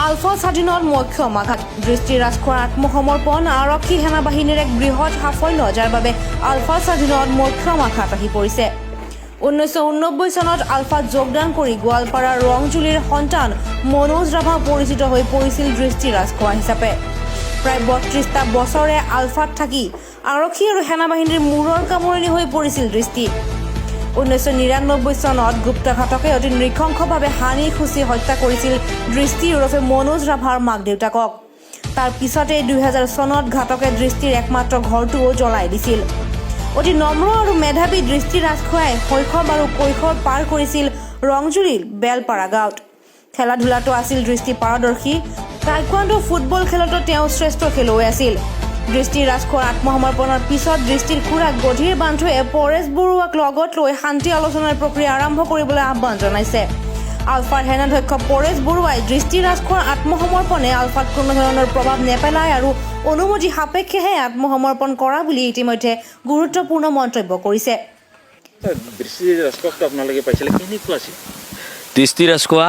আলফা স্বাধীনৰ মুখ্য আঘাত। দৃষ্টি ৰাজখোৱাৰ আত্মসমৰ্পণ আৰক্ষী সেনাবাহিনীৰ এক বৃহৎ সাফল্য, যাৰ বাবে আলফা স্বাধীনত মুখ্য আঘাত আহি পৰিছে। 1989 চনত আলফাত যোগদান কৰি গোৱালপাৰাৰ ৰংজুলিৰ সন্তান মনোজ ৰাভা পৰিচিত হৈ পৰিছিল দৃষ্টি ৰাজখোৱা হিচাপে। প্ৰায় 32টা বছৰে আলফাত থাকি আৰক্ষী আৰু সেনাবাহিনীৰ মূৰৰ কামোৰণি হৈ পৰিছিল দৃষ্টি। 1999 চনত গুপ্তঘাতকে অতি নৃশংসভাৱে হানি খুচি হত্যা কৰিছিল দৃষ্টি ওৰফে মনোজ ৰাভাৰ মাক দেউতাকক। তাৰ পিছতে 2000 চনত ঘাতকে দৃষ্টিৰ একমাত্ৰ ঘৰটোও জ্বলাই দিছিল। অতি নম্ৰ আৰু মেধাৱী দৃষ্টি ৰাজখোৱাই শৈশৱ আৰু কৈশোৰ পাৰ কৰিছিল ৰংজুলিৰ বেলপাৰা গাঁৱত। খেলা ধূলাতো আছিল দৃষ্টি পাৰদৰ্শী। টাইকোৱাণ্ডো, ফুটবল খেলতো তেওঁ শ্ৰেষ্ঠ খেলুৱৈ আছিল। দৃষ্টি ৰাজখোৱাৰ আত্মসমৰ্পণৰ পিছত দৃষ্টিৰ খুৰাক গধীৰ বান্ধুৱে পৰেশ বৰুৱাক লগত লৈ শান্তি আলোচনাৰ প্ৰক্ৰিয়া আৰম্ভ কৰিবলৈ আহ্বান জনাইছে। আলফাৰ সেনাধ্যক্ষ পৰেশ বৰুৱাই দৃষ্টি ৰাজখোৱাৰ আত্মসমৰ্পণে আলফাত কোনো ধৰণৰ প্ৰভাৱ নেপেলায় আৰু অনুমতি সাপেক্ষেহে আত্মসমৰ্পণ কৰা বুলি ইতিমধ্যে গুৰুত্বপূৰ্ণ মন্তব্য কৰিছে। দৃষ্টি ৰাজখোৱাকটো আপোনালোকে পাইছিলে, কেনেকুৱা আছিল? দৃষ্টি ৰাজখোৱা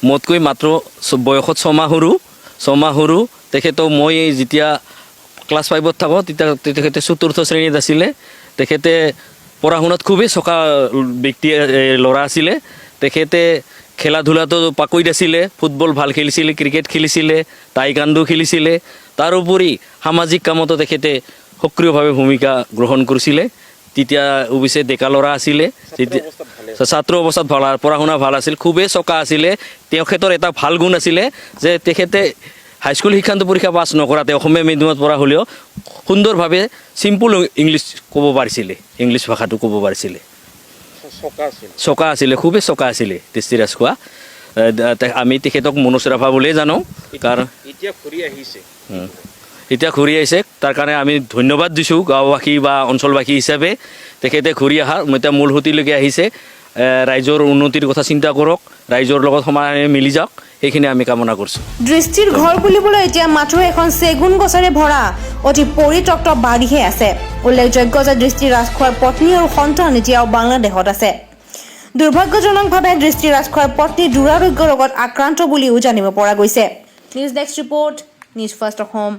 মোতকৈ মাত্ৰ বয়সত 6 মাহ সৰু, 6 মাহ সৰু। তেখেতক মই যেতিয়া ক্লাছ 5ত থাকোঁ, তেতিয়া তেখেতে চতুৰ্থ শ্ৰেণীত আছিলে। তেখেতে পঢ়া শুনাত খুবেই চোকা ব্যক্তি ল'ৰা আছিলে। তেখেতে খেলা ধূলাতো পাকৈত আছিলে। ফুটবল ভাল খেলিছিলে, ক্ৰিকেট খেলিছিলে, টাইকাণ্ডো খেলিছিলে। তাৰোপৰি সামাজিক কামতো তেখেতে সক্ৰিয়ভাৱে ভূমিকা গ্ৰহণ কৰিছিলে। তেতিয়া অৱশ্যে ডেকা ল'ৰা আছিলে তেতিয়া। অৱস্থাত ভালে? ছাত্ৰ অৱস্থাত ভাল, পঢ়া শুনা ভাল আছিল, খুবেই চোকা আছিলে। তেখেতৰ এটা ভাল গুণ আছিলে যে তেখেতে হাইস্কুল শিক্ষান্ত পৰীক্ষা পাছ নকৰাতে, অসমীয়া মিডিয়ামত পঢ়া হ'লেও সুন্দৰভাৱে চিম্পুল ইংলিছ ক'ব পাৰিছিলে, ইংলিছ ভাষাটো ক'ব পাৰিছিলে। চোকা আছিল? চোকা আছিলে, খুবেই চোকা আছিলে দৃষ্টি ৰাজখোৱা। আমি তেখেতক মনোজ ৰাভা বুলিয়ে জানো, কাৰণ এতিয়া ঘূৰি আহিছে। এতিয়া ঘূৰি আহিছে, তাৰ কাৰণে আমি ধন্যবাদ দিছোঁ গাঁওবাসী বা অঞ্চলবাসী হিচাপে। তেখেতে ঘূৰি অহা এতিয়া মূল সুঁতিলৈকে আহিছে। ৰাইজৰ উন্নতিৰ কথা চিন্তা কৰক, ৰাইজৰ লগত সমানে মিলি যাওক, সেইখিনি আমি কামনা কৰিছোঁ। দৃষ্টিৰ ঘৰ বুলিবলৈ এতিয়া মাথো এখন চেগুন গছেৰে ভৰা অতি পৰিত্যক্ত বাৰীহে আছে। উল্লেখযোগ্য যে দৃষ্টি ৰাজখোৱাৰ পত্নী আৰু সন্তান এতিয়াও বাংলাদেশত আছে। দুৰ্ভাগ্যজনকভাৱে দৃষ্টি ৰাজখোৱাৰ পত্নী দুৰাৰোগ্য ৰোগত আক্ৰান্ত বুলিও জানিব পৰা গৈছে। News desk report, news first Assam.